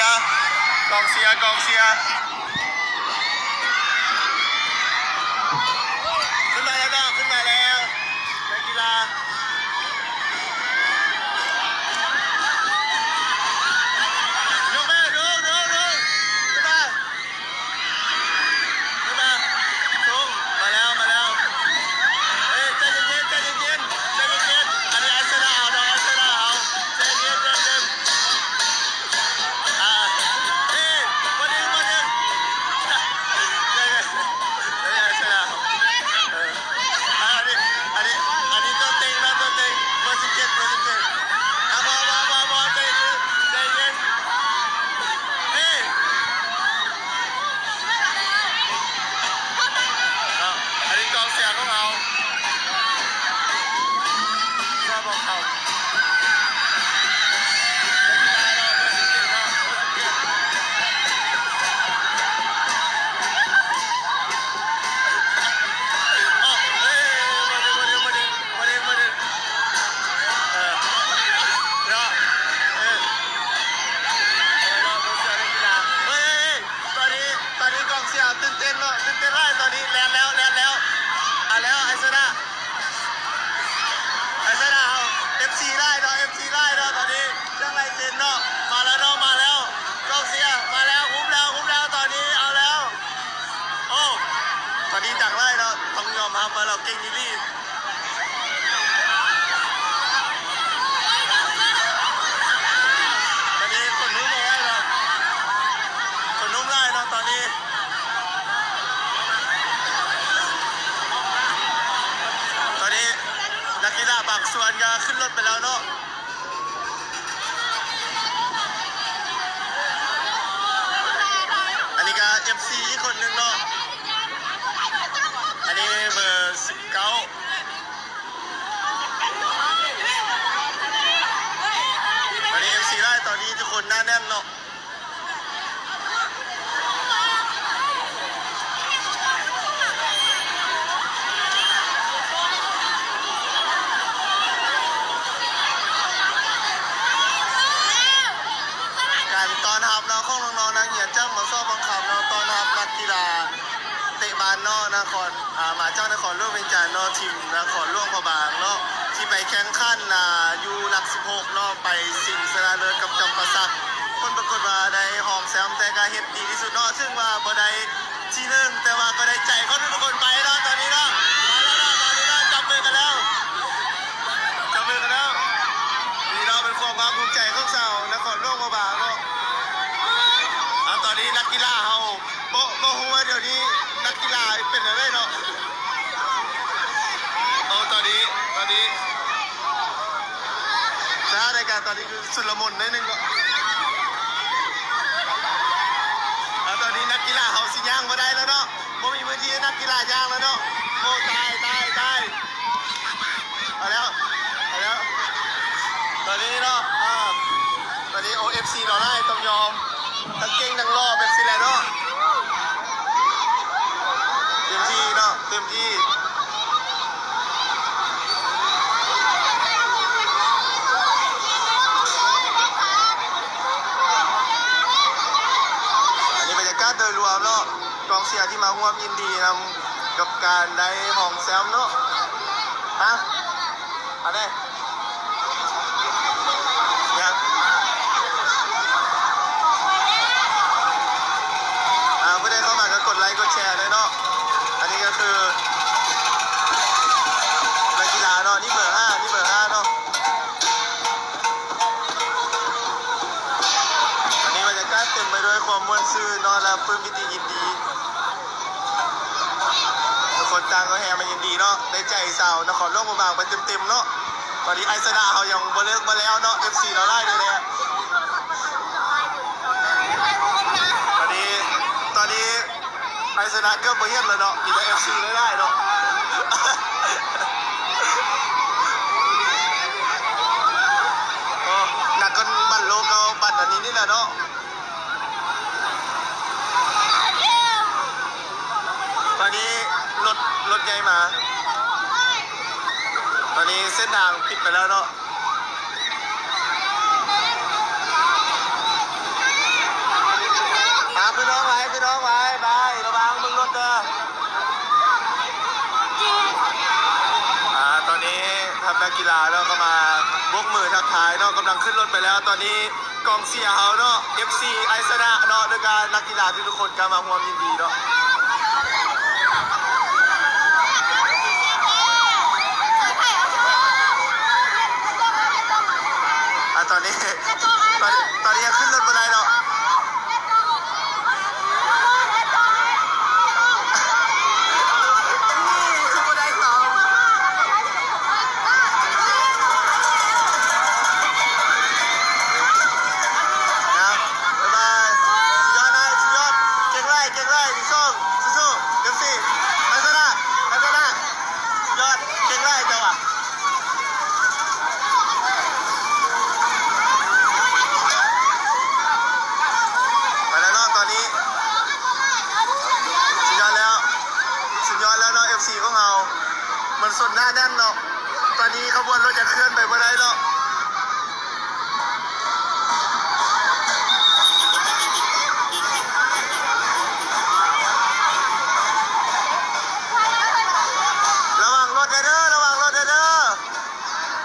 ກອງເຊຍ ກອງເຊຍ ຂຶ້ນມາແລ້ວເນາະ ຂຶ້ນມາແລ້ວ ນັກກິລາ ລົງມາ ລົງ ລົງ ລົງ ຂຶ້ນມາ ຂຶ້ນມາ ລົງ ມາແລ້ວ ມາແລ້ວ ເອີ ໃຈເຢັນໆ ໃຈເຢັນໆ ໃຈເຢັນໆ ອັນນີ້ໄອຊະນະເຮົາເນາະ ໄອຊະນະເຮົາ ໃຈເຢັນໆ ໃຈເຢັນໆ. ອ່າ ເອີ ບໍ່ດຶງ ບໍ່ດຶງ ເອີ ອັນນີ້ ອັນນີ້ ອັນນີ້ຕົວເຕັງເນາະ ຕົວເຕັງ ເບີສິບເຈັດ ເບີສິບເຈັດ ອ່າ ບໍ່ ບໍ່ ບໍ່ ບໍ່ ໃຈເຢັນ ໃຈເຢັນ ເອີ ເນາະ ອັນນີ້ກອງເຊຍຂອງເຮົາ ຊອບຂອງເຮົາ. ຕອນນີ້ ຕອນນີ້ກອງເຊຍຕື່ນເຕັ້ນເນາະ ຕື່ນເຕັ້ນຫຼາຍຕອນນີ້ ແລ່ນແລ້ວ ແລ່ນແລ້ວ ເອົາແລ້ວ ໄອຊະນະ ໄອຊະນະເຮົາ ເອັຟຊີຫຼາຍເນາະ ເອັຟຊີຫຼາຍເນາະ ຕອນນີ້ ເຄື່ອງໄລ່ເຊັນເນາະ ມາແລ້ວເນາະ ມາແລ້ວ ກອງເຊຍມາແລ້ວ ຮຸບແລ້ວ ຮຸບແລ້ວ ຕອນນີ້ ເອົາແລ້ວ ໂອ້ ຕອນນີ້ດັງຫຼາຍເນາະ ຕ້ອງຍອມຮັບວ່າລາວເກັ່ງອີ່ຫຼີ. ຕອນນີ້ຄົນຮຸມຫຼາຍເນາະ ຄົນຮຸມຫຼາຍເນາະຕອນນີ້ ຕອນນີ້ນັກກິລາບາງສ່ວນກໍຂຶ້ນລົດໄປແລ້ວເນາະ ອັນນີ້ກໍເອັຟຊີອີກຄົນໜຶ່ງເນາະ ອັນນີ້ເບີສິບເກົ້າ ຕອນນີ້ເອັຟຊີຫຼາຍ ຕອນນີ້ທຸກຄົນໜາແໜ້ນເນາະ ການຕ້ອນຮັບເນາະ ຂອງນ້ອງໆນັກຮຽນຈາກ ມ.ສ. ບັງຄຳເນາະ ຕ້ອນຮັບນັກກິລາ ເຕະບານເນາະ ນະຄອນ ອ່າ ມາຈາກນະຄອນຫຼວງວຽງຈັນເນາະ ທີມນະຄອນຫຼວງພະບາງເນາະ ທີ່ໄປແຂ່ງຂັນ ອ່າ ຢູ່ຫຼັກສິບຫົກເນາະ ໄປຊິງຊະນະເລີດກັບຈຳປາສັກ ຜົນປາກົດວ່າໄດ້ຮອງແຊ້ມ ແຕ່ກໍເຮັດດີທີ່ສຸດເນາະ ເຖິງວ່າບໍ່ໄດ້ທີໜຶ່ງ ແຕ່ວ່າກໍໄດ້ໃຈຂອງທຸກໆຄົນໄປເນາະ ຕອນນີ້ເນາະ ມາແລ້ວເນາະ ຕອນນີ້ເນາະ ຈັບມືກັນແລ້ວ ຈັບມືກັນແລ້ວ ນີ້ເນາະ ເປັນຄວາມພາກພູມໃຈຂອງຊາວນະຄອນຫຼວງພະບາງເນາະ ອ່າ ຕອນນີ້ນັກກິລາເຮົາ ບໍ່ ບໍ່ຮູ້ວ່າດຽວນີ້ນັກກິລາເປັນແນວໃດເນາະ ໂອ້ ຕອນນີ້ ຕອນນີ້ ສະຖານະການຕອນນີ້ຄືຊຸນລະມຸນໜ້ອຍໜຶ່ງເນາະ ອ່າ ຕອນນີ້ນັກກິລາເຮົາຊິຍ່າງບໍ່ໄດ້ແລ້ວເນາະ ບໍ່ມີພື້ນທີ່ໃຫ້ນັກກິລາຍ່າງແລ້ວເນາະ ໂອ້ ຕາຍ ຕາຍ ຕາຍ. ເອົາແລ້ວ ເອົາແລ້ວ ຕອນນີ້ເນາະ ອ່າ ຕອນນີ້ ໂອ ເອັຟຊີເນາະ ຫຼາຍ ຕ້ອງຍອມ ທັງເກັ່ງທັງຫຼໍ່ແບບຊີ້ແຫຼະເນາະ ເຕັມທີ່ເນາະ ເຕັມທີ່ ອັນນີ້ບັນຍາກາດໂດຍລວມເນາະ ກອງເຊຍທີ່ມາຮ່ວມຍິນດີນຳ ກັບການໄດ້ຮອງແຊ້ມເນາະ ຮະ ອັນໃດ ຍັງ ອ່າ ຜູ້ໃດເຂົ້າມາກໍກົດໄລກົດແຊເລີຍເນາະ ອັນນີ້ກໍຄືນັກກິລາເນາະ ນີ້ເບີຫ້າ ນີ້ເບີຫ້າເນາະ. ວັນນີ້ບັນຍາກາດເຕັມໄປດ້ວຍຄວາມມ່ວນຊື່ນເນາະ ແລະ ປຶ້ມປີຕິຍິນດີ ທຸກຄົນຕ່າງກໍແຫ່ມາຍິນດີເນາະ ໄດ້ໃຈຊາວນະຄອນຫຼວງພະບາງໄປເຕັມໆເນາະ. ຕອນນີ້ໄອຊະນະເຮົາຍັງບໍ່ເລີກບໍ່ແລ້ວເນາະ ເອັຟຊີລາວຫຼາຍເດ້. ຕອນນີ້ ຕອນນີ້ ໄອຊະນະເກືອບບໍ່ເຫັນແລ້ວເນາະ ມີແຕ່ເອັຟຊີຫຼາຍໆເນາະ. ໂອ້ ໜັກກວ່າບັ້ນໂລກເຮົາ ບັ້ນອັນນີ້ນີ້ແຫຼະເນາະ. ຕອນນີ້ລົດ ລົດໃຫຍ່ມາ ຕອນນີ້ເສັ້ນທາງປິດໄປແລ້ວເນາະ. ນ້ອງ ໄປ ໄປ ລະວັງເບິ່ງລົດເດີ. ອ່າ ຕອນນີ້ທັບນັກກິລາເນາະ ກໍມາໂບກມືທັກທາຍເນາະ ກຳລັງຂຶ້ນລົດໄປແລ້ວ. ຕອນນີ້ກອງເຊຍເຮົາເນາະ ເອັບຊີ ໄອຊະນະເນາະ ແລ້ວກະນັກກິລາທຸກໆຄົນກໍມາຮ່ວມຍິນດີເນາະ. ອ່າ ຕອນນີ້ ຕອນ ຕອນນີ້ຍັງຂຶ້ນລົດບໍ່ໄດ້ເນາະ. ຍອດ ສຸດຍອດ ເກັ່ງຫຼາຍ ເກັ່ງຫຼາຍ ໜຶ່ງ ສອງ ສູ້ໆ ເອັບຊີ ພັດທະນາ ພັດທະນາ ຍອດ ເກັ່ງຫຼາຍເຈົ້າວ່າ. ໄປແລ້ວເນາະ ຕອນນີ້ ສຸດຍອດແລ້ວ ສຸດຍອດແລ້ວເນາະ ເອັບຊີຂອງເຮົາ ມັນຊົນໜາແໜ້ນເນາະ. ຕອນນີ້ຂະບວນລົດຈະເຄື່ອນໄປບໍ່ໄດ້ເນາະ.